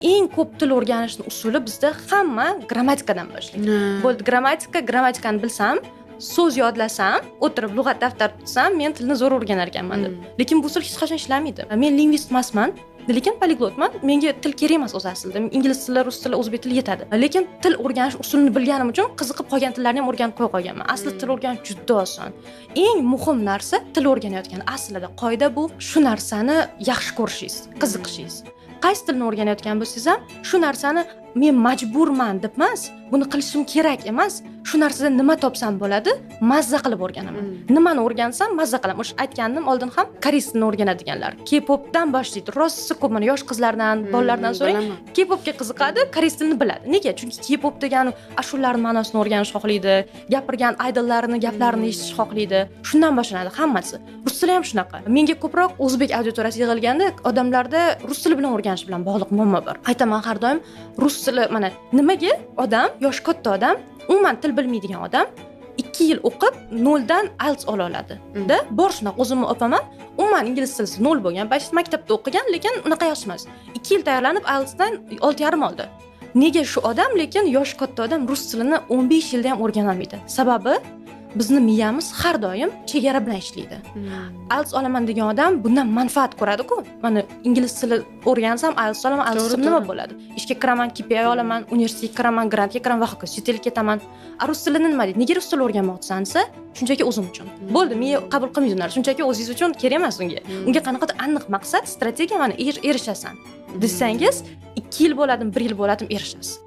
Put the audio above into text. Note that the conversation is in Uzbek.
Eng ko'p til o'rganishni usuli bizda hamma grammatikadan boshlaydi. Bo'ldi, grammatika, grammatikani bilsam, so'z yodlasam, o'tirib lug'at daftar tutsam, men tilni zo'r o'rganar ekanman deb. Lekin bu usul hech qachon ishlamaydi. Men lingvist emasman, lekin poliglotman. Menga til kerak emas o'zi aslida. Ingliz tili, rus tili, o'zbek tili yetadi. Lekin til o'rganish usulini bilganim uchun qiziqib qolgan tillarni ham o'rganib qo'ya qolganman. Asli til o'rganish juda oson. Eng muhim narsa til o'rganayotgan aslida qoida bu shu narsani yaxshi ko'rishingiz, qiziqishingiz. Qaysi tilni o'rganayotgan bo'lsangiz ham, shu narsani men majburman deb emas, buni qilishim kerak emas, shu narsadan nima topsam bo'ladi, mazza qilib o'rganaman. Nimani o'rgansam, mazza qilaman. O'sha aytgandim oldin ham, koreys tilini o'rganadiganlar K-popdan boshlaydi. Rosa ko'p mana yosh qizlardan, bolalardan so'rang, K-popga qiziqadi, koreys tilini biladi. Nega? Chunki K-pop degani ashulalarni ma'nosini o'rganish xohlaydi, gapirgan idollarini gaplarini eshitish xohlaydi. Shundan boshlanadi hammasi. Rus tili ham shunaqa. Menga ko'proq o'zbek auditoriyasi yig'ilganda odamlarda rus tili bilan o'rganish bilan bog'liq muammo bor. Aytaman har doim, rus tili mana nimaga odam, yoshi katta odam, umuman til bilmaydigan odam 2 yil o'qib noldan IELTS ola oladi da. Bor shunaqa, o'zimni opam ham umuman ingliz tilisi nol bo'lgan, почти maktabda o'qigan, lekin unaqa yaxshi emas, 2 yil tayyorlanib IELTSdan 6,5 oldi. Nega shu odam, lekin yoshi katta odam rus tilini 15 yilda ham o'rganolmaydi? Sababi bizni miyamiz har doim chegara bilan ishlaydi. IELTS olaman degan odam bundan manfaat ko'radiku. Mana ingliz tili o'rgansam, IELTS olaman, IELTS nima bo'ladi? Ishga kiraman, KPI olaman, universitetga kiraman, grantga kiraman va hokazo, chet elga ketaman. A rus tilini nima deydi? Nega rus tili o'rganmoqchisan desa, shunchaki o'zim uchun. Bo'ldi, miya qabul qilmaydi ularni. Shunchaki o'zingiz uchun kerak emas unga. Unga qanaqadir aniq maqsad, strategiya, mana erishasan desangiz, 2 yil bo'ladimi, bir yil bo'ladimi, erishasiz.